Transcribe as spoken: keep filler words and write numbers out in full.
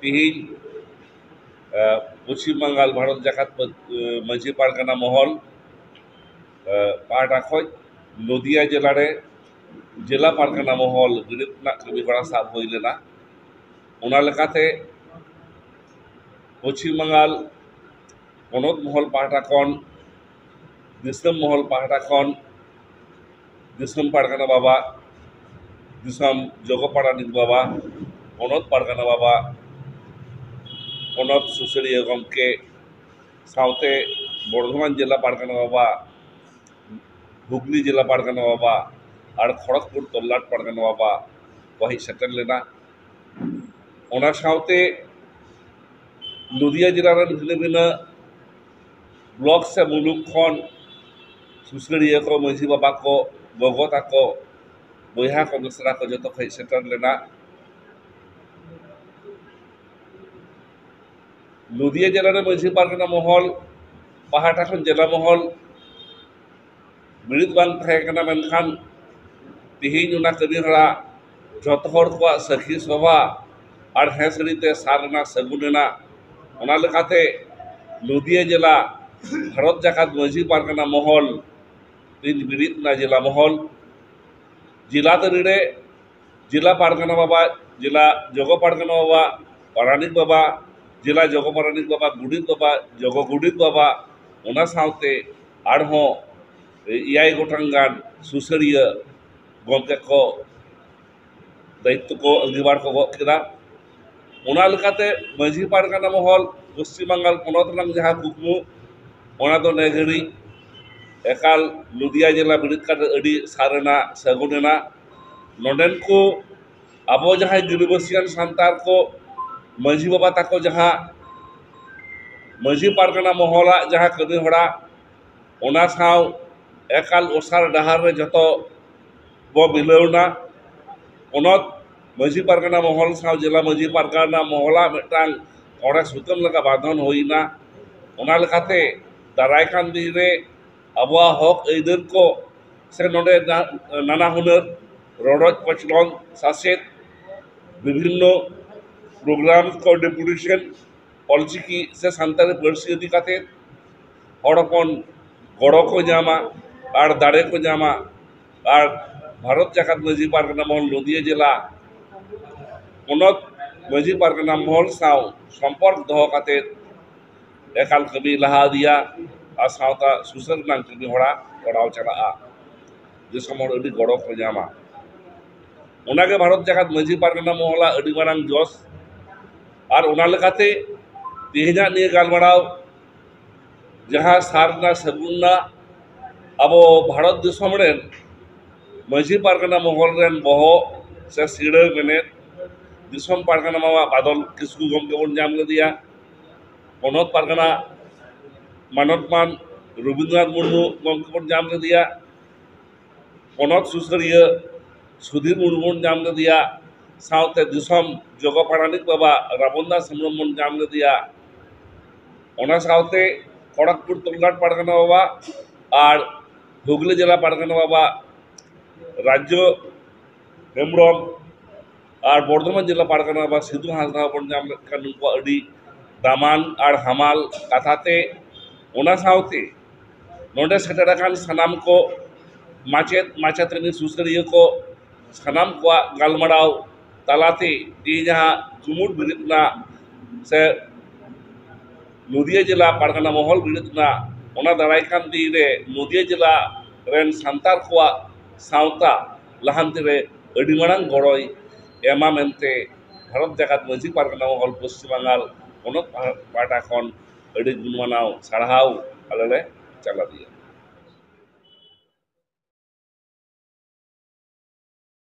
ᱛᱮᱦᱮᱧ ᱯᱚᱪᱷᱤᱢ ᱵᱟᱝᱜᱟᱞ ᱵᱷᱟᱨᱚᱛ ᱡᱟᱠᱟᱛ ᱢᱟᱹᱡᱷᱤ ᱯᱟᱨᱜᱟᱱᱟ ᱢᱚᱦᱚᱞ ᱯᱟᱦᱴᱟ ᱠᱷᱚᱱ ᱱᱚᱫᱤᱭᱟ ᱡᱮᱞᱟ ᱨᱮ ᱡᱮᱞᱟ ᱯᱟᱨᱜᱟᱱᱟ ᱢᱚᱦᱚᱞ ᱵᱤᱨᱤᱫ ᱨᱮᱱᱟᱜ ᱠᱟᱹᱢᱤ ᱦᱚᱨᱟ ᱥᱟᱵ ᱦᱩᱭ ᱞᱮᱱᱟ᱾ ᱚᱱᱟ ᱞᱮᱠᱟᱛᱮ ᱯᱚᱪᱷᱤᱢ ᱵᱟᱝᱜᱟᱞ ᱯᱚᱱᱚᱛ ᱢᱚᱦᱚᱞ ᱯᱟᱦᱴᱟ ᱠᱷᱚᱱ, ᱫᱤᱥᱚᱢ ᱢᱚᱦᱚᱞ ᱯᱟᱦᱴᱟ ᱠᱷᱚᱱ, ᱫᱤᱥᱚᱢ ᱯᱟᱨᱜᱟᱱᱟ ᱵᱟᱵᱟ, ᱫᱤᱥᱚᱢ ᱡᱚᱜᱚ ᱯᱟᱨᱟᱱᱤᱠ ᱵᱟᱵᱟ, ᱯᱚᱱᱚᱛ ᱯᱟᱨᱜᱟᱱᱟ ᱵᱟᱵᱟ, ᱯᱚᱱᱚᱛ ᱥᱩᱥᱟᱹᱨᱤᱭᱟᱹ ᱜᱚᱢᱠᱮ ᱥᱟᱶᱛᱮ ᱵᱚᱨᱫᱷᱚᱢᱟᱱ ᱡᱮᱞᱟ ᱯᱟᱨᱜᱟᱱᱟ ᱵᱟᱵᱟ, ᱦᱩᱜᱽᱞᱤ ᱡᱮᱞᱟ ᱯᱟᱨᱜᱟᱱᱟ ᱵᱟᱵᱟ ᱟᱨ ᱠᱷᱚᱲᱚᱜᱽᱯᱩᱨ ᱛᱚᱞᱞᱟᱴ ᱯᱟᱨᱜᱟᱱᱟ ᱵᱟᱵᱟ ᱠᱚ ᱦᱮᱡ ᱥᱮᱴᱮᱨ ᱞᱮᱱᱟ᱾ ᱚᱱᱟ ᱥᱟᱶᱛᱮ ᱱᱚᱫᱤᱭᱟ ᱡᱮᱞᱟ ᱨᱮᱱ ᱵᱷᱤᱱᱟᱹ ᱵᱷᱤᱱᱟᱹ ᱵᱞᱚᱠ ᱥᱮ ᱢᱩᱞᱩᱠ ᱠᱷᱚᱱ ᱥᱩᱥᱟᱹᱨᱤᱭᱟᱹ ᱠᱚ, ᱢᱟᱹᱡᱷᱤ ᱵᱟᱵᱟ ᱠᱚ, ᱜᱚᱜᱚ ᱛᱟᱠᱚ, ᱵᱚᱭᱦᱟ ᱠᱚ, ᱢᱤᱥᱨᱟ ᱠᱚ ᱡᱚᱛᱚ ᱠᱚ ᱦᱮᱡ ᱥᱮᱴᱮᱨ ᱞᱮᱱᱟ᱾ ᱱᱚᱫᱤᱭᱟ ᱡᱮᱞᱟ ᱨᱮ ᱢᱟᱹᱡᱷᱤ ᱯᱟᱨᱜᱟᱱᱟ ᱢᱚᱦᱚᱞ ᱯᱟᱦᱴᱟ ᱠᱷᱚᱱ ᱡᱮᱞᱟ ᱢᱚᱦᱚᱞ ᱵᱤᱨᱤᱫ ᱵᱟᱝ ᱛᱟᱦᱮᱸ ᱠᱟᱱᱟ, ᱢᱮᱱᱠᱷᱟᱱ ᱛᱮᱦᱮᱧ ᱚᱱᱟ ᱠᱟᱹᱢᱤ ᱦᱚᱨᱟ ᱡᱚᱛᱚ ᱦᱚᱲ ᱠᱚᱣᱟᱜ ᱥᱟᱹᱠᱷᱤ ᱥᱚᱵᱷᱟ ᱟᱨ ᱦᱮᱸ ᱥᱟᱹᱨᱤ ᱛᱮ ᱥᱟᱨ ᱨᱮᱱᱟᱜ ᱥᱟᱹᱜᱩᱱ ᱮᱱᱟ᱾ ᱚᱱᱟ ᱞᱮᱠᱟᱛᱮ ᱱᱚᱫᱤᱭᱟ ᱡᱮᱞᱟ ᱵᱷᱟᱨᱚᱛ ᱡᱟᱠᱟᱛ ᱢᱟᱹᱡᱷᱤ ᱯᱟᱨᱜᱟᱱᱟ ᱢᱚᱦᱚᱞ ᱛᱮᱦᱮᱧ ᱵᱤᱨᱤᱫ ᱮᱱᱟ᱾ ᱡᱮᱞᱟ ᱢᱚᱦᱚᱞ ᱡᱮᱞᱟ ᱛᱟᱹᱨᱤ ᱨᱮ ᱡᱮᱞᱟ ᱯᱟᱨᱜᱟᱱᱟ ᱵᱟᱵᱟ, ᱡᱮᱞᱟ ᱡᱚᱜᱚ ᱯᱟᱨᱜᱟᱱᱟ ᱵᱟᱵᱟ, ᱯᱟᱨᱟᱱᱤᱠ ᱵᱟᱵᱟ, ᱡᱮᱞᱟ ᱡᱚᱜᱚ ᱯᱟᱨᱟᱱᱤᱠ ᱵᱟᱵᱟ, ᱜᱩᱰᱤᱛ ᱵᱟᱵᱟ, ᱡᱚᱜᱚ ᱜᱩᱰᱤᱛ ᱵᱟᱵᱟ, ᱚᱱᱟ ᱥᱟᱶᱛᱮ ᱟᱨᱦᱚᱸ ᱮᱭᱟᱭ ᱜᱚᱴᱟᱝ ᱜᱟᱱ ᱥᱩᱥᱟᱹᱨᱤᱭᱟᱹ ᱜᱚᱢᱠᱮ ᱠᱚ ᱫᱟᱭᱤᱛᱛᱚ ᱠᱚ ᱟᱸᱜᱤᱵᱷᱟᱨ ᱠᱚ ᱜᱚᱜ ᱠᱮᱫᱟ᱾ ᱚᱱᱟ ᱞᱮᱠᱟᱛᱮ ᱢᱟᱹᱡᱷᱤ ᱯᱟᱨᱜᱟᱱᱟ ᱢᱚᱦᱚᱞ ᱯᱚᱥᱪᱤᱢ ᱵᱟᱝᱜᱟᱞ ᱯᱚᱱᱚᱛ ᱨᱮᱱᱟᱜ ᱡᱟᱦᱟᱸ ᱠᱩᱠᱢᱩ, ᱚᱱᱟ ᱫᱚ ᱱᱮ ᱜᱷᱟᱹᱲᱤᱡ ᱮᱠᱟᱞ ᱱᱚᱫᱤᱭᱟ ᱡᱮᱞᱟ ᱵᱤᱨᱤᱫ ᱠᱟᱛᱮ ᱟᱹᱰᱤ ᱥᱟᱨ ᱮᱱᱟ, ᱥᱟᱹᱜᱩᱱ ᱮᱱᱟ᱾ ᱱᱚᱰᱮᱱ ᱠᱚ ᱟᱵᱚ ᱡᱟᱦᱟᱸᱭ ᱜᱤᱨᱟᱹᱵᱟᱹᱥᱤᱭᱟᱱ ᱥᱟᱱᱛᱟᱲ ᱠᱚ ᱢᱟᱹᱡᱷᱤ ᱵᱟᱵᱟ ᱛᱟᱠᱚ ᱡᱟᱦᱟᱸ ᱢᱟᱹᱡᱷᱤ ᱯᱟᱨᱜᱟᱱᱟ ᱢᱚᱦᱚᱞᱟᱜ ᱡᱟᱦᱟᱸ ᱠᱟᱹᱢᱤ ᱦᱚᱨᱟ, ᱚᱱᱟ ᱥᱟᱶ ᱮᱠᱟᱞ ᱚᱥᱟᱨ ᱰᱟᱦᱟᱨ ᱨᱮ ᱡᱚᱛᱚ ᱵᱚ ᱢᱤᱞᱟᱹᱣ ᱮᱱᱟ᱾ ᱯᱚᱱᱚᱛ ᱢᱟᱹᱡᱷᱤ ᱯᱟᱨᱜᱟᱱᱟ ᱢᱚᱦᱚᱞ ᱥᱟᱶ ᱡᱮᱞᱟ ᱢᱟᱹᱡᱷᱤ ᱯᱟᱨᱜᱟᱱᱟ ᱢᱚᱦᱚᱞᱟᱜ ᱢᱤᱫᱴᱟᱝ ᱠᱚᱲᱮ ᱥᱩᱛᱟᱹᱢ ᱞᱮᱠᱟ ᱵᱟᱸᱫᱷᱚᱱ ᱦᱩᱭ ᱮᱱᱟ᱾ ᱚᱱᱟ ᱞᱮᱠᱟᱛᱮ ᱫᱟᱨᱟᱭ ᱠᱟᱱ ᱫᱤᱱ ᱨᱮ ᱟᱵᱚᱣᱟᱜ ᱦᱚᱠ ᱟᱹᱭᱫᱟᱹᱨ ᱠᱚ ᱥᱮ ᱱᱚᱰᱮ ᱱᱟ-, ᱱᱟᱱᱟ ᱦᱩᱱᱟᱹᱨ ᱨᱚᱰᱚᱡ ᱠᱚᱪᱞᱚᱱ, ᱥᱟᱥᱮᱛ, ᱵᱤᱵᱷᱤᱱᱱᱚ ᱯᱨᱳᱜᱨᱟᱢ ᱠᱚ, ᱰᱮᱯᱩᱴᱮᱥᱚᱱ, ᱚᱞᱪᱤᱠᱤ ᱥᱮ ᱥᱟᱱᱛᱟᱲᱤ ᱯᱟᱹᱨᱥᱤ ᱤᱫᱤ ᱠᱟᱛᱮ ᱦᱚᱲ ᱦᱚᱯᱚᱱ ᱜᱚᱲᱚ ᱠᱚ ᱧᱟᱢᱟ ᱟᱨ ᱫᱟᱲᱮ ᱠᱚ ᱧᱟᱢᱟ᱾ ᱟᱨ ᱵᱷᱟᱨᱚᱛ ᱡᱟᱠᱟᱛ ᱢᱟᱹᱡᱷᱤ ᱯᱟᱨᱜᱟᱱᱟ ᱢᱚᱦᱚᱞ ᱱᱚᱫᱤᱭᱟ ᱡᱮᱞᱟ ᱯᱚᱱᱚᱛ ᱢᱟᱹᱡᱷᱤ ᱯᱟᱨᱜᱟᱱᱟ ᱢᱚᱦᱚᱞ ᱥᱟᱶ ᱥᱚᱢᱯᱚᱨᱠ ᱫᱚᱦᱚ ᱠᱟᱛᱮ ᱮᱠᱟᱞ ᱠᱟᱹᱢᱤ ᱞᱟᱦᱟ ᱤᱫᱤᱭᱟ ᱟᱨ ᱥᱟᱶᱛᱟ ᱥᱩᱥᱟᱹᱨ ᱨᱮᱱᱟᱜ ᱠᱟᱹᱢᱤ ᱦᱚᱨᱟ ᱛᱚᱲᱟᱣ ᱪᱟᱞᱟᱜᱼᱟ᱾ ᱫᱤᱥᱚᱢ ᱦᱚᱲ ᱟᱹᱰᱤ ᱜᱚᱲᱚ ᱠᱚ ᱧᱟᱢᱟ᱾ ᱚᱱᱟᱜᱮ ᱵᱷᱟᱨᱚᱛ ᱡᱟᱠᱟᱛ ᱢᱟᱹᱡᱷᱤ ᱯᱟᱨᱜᱟᱱᱟ ᱢᱚᱦᱚᱞᱟᱜ ᱟᱹᱰᱤ ᱢᱟᱨᱟᱝ ᱡᱚᱥ᱾ ᱟᱨ ᱚᱱᱟ ᱞᱮᱠᱟᱛᱮ ᱛᱮᱦᱮᱧᱟᱜ ᱱᱤᱭᱟᱹ ᱜᱟᱞᱢᱟᱨᱟᱣ ᱡᱟᱦᱟᱸ ᱥᱟᱨ ᱨᱮᱱᱟᱜ ᱥᱟᱹᱜᱩᱱ ᱨᱮᱱᱟᱜ ᱟᱵᱚ ᱵᱷᱟᱨᱚᱛ ᱫᱤᱥᱚᱢ ᱨᱮᱱ ᱢᱟᱹᱡᱷᱤ ᱯᱟᱨᱜᱟᱱᱟ ᱢᱚᱦᱚᱞ ᱨᱮᱱ ᱵᱚᱦᱚᱜ ᱥᱮ ᱥᱤᱲᱟᱹ ᱢᱮᱱᱮᱫ ᱫᱤᱥᱚᱢ ᱯᱟᱨᱜᱟᱱᱟ ᱢᱟᱢᱟ ᱵᱟᱫᱚᱞ ᱠᱤᱥᱠᱩ ᱜᱚᱢᱠᱮ ᱵᱚᱱ ᱧᱟᱢ ᱞᱮᱫᱮᱭᱟ᱾ ᱯᱚᱱᱚᱛ ᱯᱟᱨᱜᱟᱱᱟ ᱢᱟᱱᱚᱛ ᱢᱟᱱ ᱨᱚᱵᱤᱱᱫᱨᱚᱱᱟᱛᱷ ᱢᱩᱨᱢᱩ ᱜᱚᱢᱠᱮ ᱵᱚᱱ ᱧᱟᱢ ᱞᱮᱫᱮᱭᱟ᱾ ᱯᱚᱱᱚᱛ ᱥᱩᱥᱟᱹᱨᱤᱭᱟᱹ ᱥᱩᱫᱷᱤᱨ ᱢᱩᱨᱢᱩ ᱵᱚᱱ ᱧᱟᱢ ᱞᱮᱫᱮᱭᱟ᱾ ᱥᱟᱶᱛᱮ ᱫᱤᱥᱚᱢ ᱡᱚᱜᱚ ᱯᱟᱨᱟᱱᱤᱠ ᱵᱟᱵᱟ ᱨᱟᱵᱚᱱ ᱫᱟᱥ ᱦᱮᱢᱵᱨᱚᱢ ᱵᱚᱱ ᱧᱟᱢ ᱞᱮᱫᱮᱭᱟ᱾ ᱚᱱᱟ ᱥᱟᱶᱛᱮ ᱠᱷᱚᱲᱚᱜᱽᱯᱩᱨ ᱛᱚᱞᱜᱷᱟᱴ ᱯᱟᱨᱜᱟᱱᱟ ᱵᱟᱵᱟ ᱟᱨ ᱦᱩᱜᱽᱞᱤ ᱡᱮᱞᱟ ᱯᱟᱨᱜᱟᱱᱟ ᱵᱟᱵᱟ ᱨᱟᱡᱽᱡᱚ ᱦᱮᱢᱵᱨᱚᱢ ᱟᱨ ᱵᱚᱨᱫᱷᱚᱢᱟᱱ ᱡᱮᱞᱟ ᱯᱟᱨᱜᱟᱱᱟ ᱵᱟᱵᱟ ᱥᱤᱫᱷᱩ ᱦᱟᱸᱥᱫᱟ ᱵᱚᱱ ᱧᱟᱢ ᱞᱮᱫ ᱠᱷᱟᱱ ᱩᱱᱠᱩᱣᱟᱜ ᱟᱹᱰᱤ ᱫᱟᱢᱟᱱ ᱟᱨ ᱦᱟᱢᱟᱞ ᱠᱟᱛᱷᱟ ᱛᱮ, ᱚᱱᱟ ᱥᱟᱶᱛᱮ ᱱᱚᱰᱮ ᱥᱮᱴᱮᱨ ᱟᱠᱟᱱ ᱥᱟᱱᱟᱢ ᱠᱚ ᱢᱟᱪᱮᱫ ᱢᱟᱪᱮᱛᱟᱹᱱᱤ ᱥᱩᱥᱟᱹᱨᱤᱭᱟᱹ ᱠᱚ ᱥᱟᱱᱟᱢ ᱠᱚᱣᱟᱜ ᱜᱟᱞᱢᱟᱨᱟᱣ ᱛᱟᱞᱟᱛᱮ ᱛᱮᱦᱮᱧ ᱡᱟᱦᱟᱸ ᱡᱩᱢᱩᱫ ᱵᱮᱨᱮᱫ ᱨᱮᱱᱟᱜ ᱥᱮ ᱱᱚᱫᱤᱭᱟ ᱡᱮᱞᱟ ᱯᱟᱨᱜᱟᱱᱟ ᱢᱚᱦᱚᱞ ᱵᱮᱨᱮᱫ ᱨᱮᱱᱟᱜ, ᱚᱱᱟ ᱫᱟᱨᱟᱭ ᱠᱟᱱ ᱫᱤᱱ ᱨᱮ ᱱᱚᱫᱤᱭᱟ ᱡᱮᱞᱟ ᱨᱮᱱ ᱥᱟᱱᱛᱟᱲ ᱠᱚᱣᱟᱜ ᱥᱟᱶᱛᱟ ᱞᱟᱦᱟᱱᱛᱤ ᱨᱮ ᱟᱹᱰᱤ ᱢᱟᱨᱟᱝ ᱜᱚᱲᱚᱭ ᱮᱢᱟ ᱢᱮᱱᱛᱮ ᱵᱷᱟᱨᱚᱛ ᱡᱟᱠᱟᱛ ᱢᱟᱹᱡᱷᱤ ᱯᱟᱨᱜᱟᱱᱟ ᱢᱚᱦᱚᱞ ᱯᱚᱥᱪᱤᱢ ᱵᱟᱝᱜᱟᱞ ᱯᱚᱱᱚᱛ ᱯᱟᱦᱴᱟ ᱠᱷᱚᱱ ᱟᱹᱰᱤ ᱜᱩᱱᱢᱟᱱᱟᱣ ᱥᱟᱨᱦᱟᱣ ᱟᱞᱮ ᱞᱮ ᱪᱟᱞ ᱟᱫᱮᱭᱟ᱾